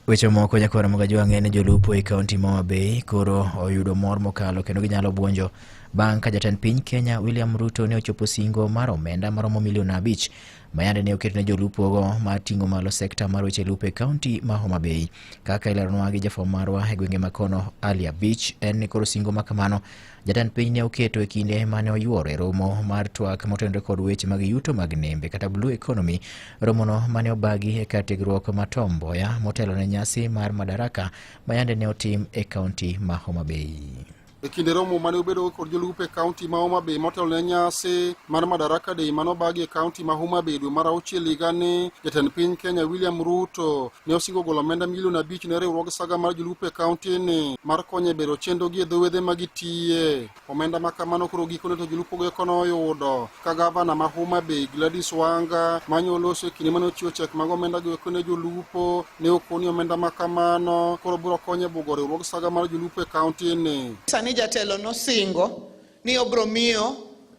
Weche moko nyakwara Mogajwang' en jolupo e kaunti ma Homa Bay koro oyudo mor mokalo kendo ginyalo buonjo bang' ka jatend piny Kenya William Ruto ne ochopo singo mar omenda maromo milion 5 ma yande ne oket ne jolupogo mar ting'o malo sekta mar weche lupo e kaunti ma Homa Bay. Kaka ileronwa gi jafwambo marwa e gwenge ma kono Ali Abich en ni koro singo ma kamano jatend piny ne oketo e kinde mane oyuoro e romo mar twak motenore kod weche mag yuto mag nembe kata blue economy. Romono mane obagi e kar tiegruok ma Tom Mboya motelo ne nyasi mar Madaraka ma yande ne otim e kaunti ma Homa Bay. E kinde romo mane obedo kod jolupo e kaunti ma Homa Bay motelo ne nyasi mar Madaraka Day mane obagi e kaunti ma Homa Bay dwe mar auchiel higani, jatend piny Kenya William Ruto ne osingo golo omenda milion 5 ne riwruog saga mar jolupo e kaunti ni mar konyo e bero chenro gi e dho wedhe ma gitiye. Omenda ma kamano koro gikone to jolupo go eko noyudo ka gavana ma Homa Bay Gladys Wanga mane oloso e kinde mane ochiwo chek mag omenda go eko ne jolupo ne okoni omenda ma kamano koro biro konyo e bugo riwruog saga mar jolupo e kaunti ni. Sani jatelo nosingo ni obro miyo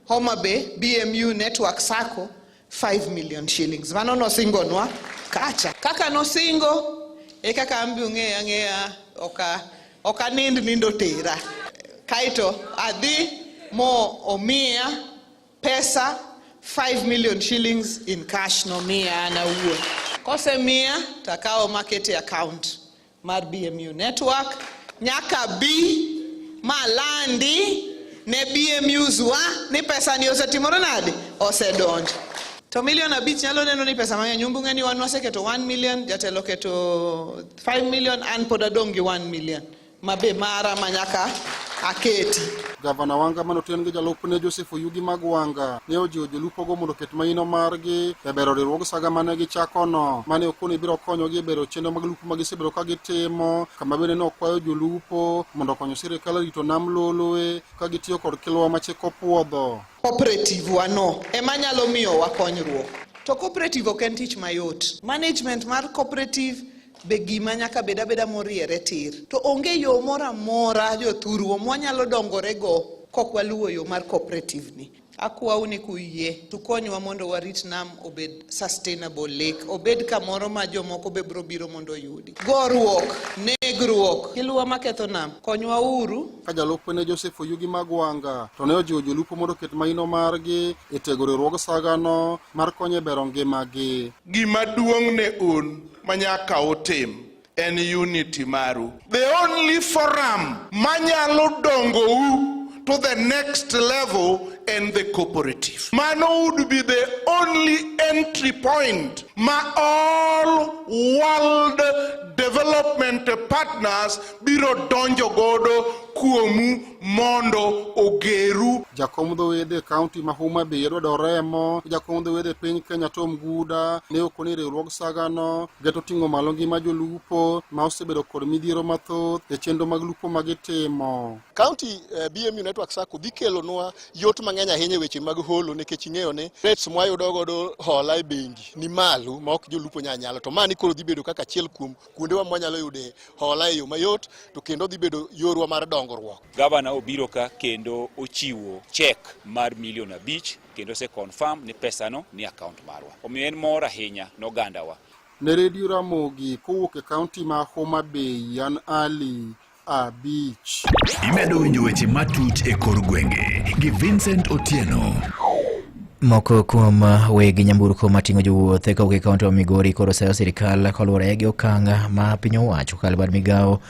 Homa Bay BMU Network Sacco 5 million shillings. Mano nosingonwa kacha. Kaka nosingo e kaka an be ung'eya ang'eya ok anind nindo tera. Kaeto adhi mo omiya pesa 5 million shillings in cash nomiya an awuon. Kosemiya to akawo makete account mar BMU Network nyaka bi malandi ne BMUs wa ni pesa ni osetimore nade, osedonjo. To milion 5 nyalo neno ni pesa mang'eny. Umbu ng'e ni wan waseketo 1 million, jatelo keto 5 million, an pod adong' gi 1 million mabe mara manyaka aketi. Gavana Wanga mane oten gi jalupne Joseph Oyugi Magwanga ne ojiwo jolupogo mondo oket maino margi e bero riwruog saga mane gichakono mane okoni biro konyogi e bero chenro mag lupo ma gisebedo ka gitimo, kama bende ne okwayo jolupo mondo okonyo sirikal rito nam Lolwe ka gitiyo kod kilwa ma chik opuodho. Cooperative wano ema nyalo miyowa konyruok. To cooperative ok en tich mayot. Management mar cooperative be gima nyaka bed abeda moriere tir. To onge yo moro amora jothurwa mwanyalo dongorego kok waluwo yo mar cooperative ni. Akwau ni kuyie tukonywa mondo warit nam obed sustainable lake, obed kamoro ma jomoko be biro biro mondo oyudi. Goruok, negruok, giluwa maketho nam, konywa uru. Ka jalupne Joseph Oyugi Magwanga to ne ojiwo jolupo mondo oket maino margi e tego riwruog sagano mar konyo e bero ngimagi. Gima duong' ne un manyaka utim en unity maru. The only forum manyalo dongou to the next level en the cooperative. Mano would be the only entry point ma all world development partners biro donjo godo kuomu mondo ogeru. Jakom dho wedhe e kaunti ma Homa Bay Edward Oremo, jakom dho wedhe e piny Kenya Tom Guda ne okoni riwruog sagano geto ting'o malo ngima jolupo ma osebedo kod midhiero mathoth e chenro mag lupo ma gitimo. County BMU Network Sacco dhi kelonwa yot mang'eny ahinya e weche mag holo nikech ing'eyo ni rates mwayudo godo hola e bengi ni malo ma ok jolupo nyalo nyalo, to mani koro dhi bedo kaka achiel kuom kuondewa mwanyalo yude hola e yo mayot to kendo dhi bedo yorwa mar dongruok. Gavana obiro ka kendo ochiwo check mar milion 5 kendo ose confirm ni pesano ni account marwa. Omiyo en mor ahinya ne ogandawa. Ne Radio Ramogi kowuok e kaunti ma Homa Bay, an Ali Abich. Imedo winjo weche matut e kor gwenge gi Vincent Otieno. Moko kuom weg nyamburko mating'o jowuoth kowuok e kaunti ma Migori koro sayo sirikal kaluwore gi okang' ma piny owacho kokalo bad migawo.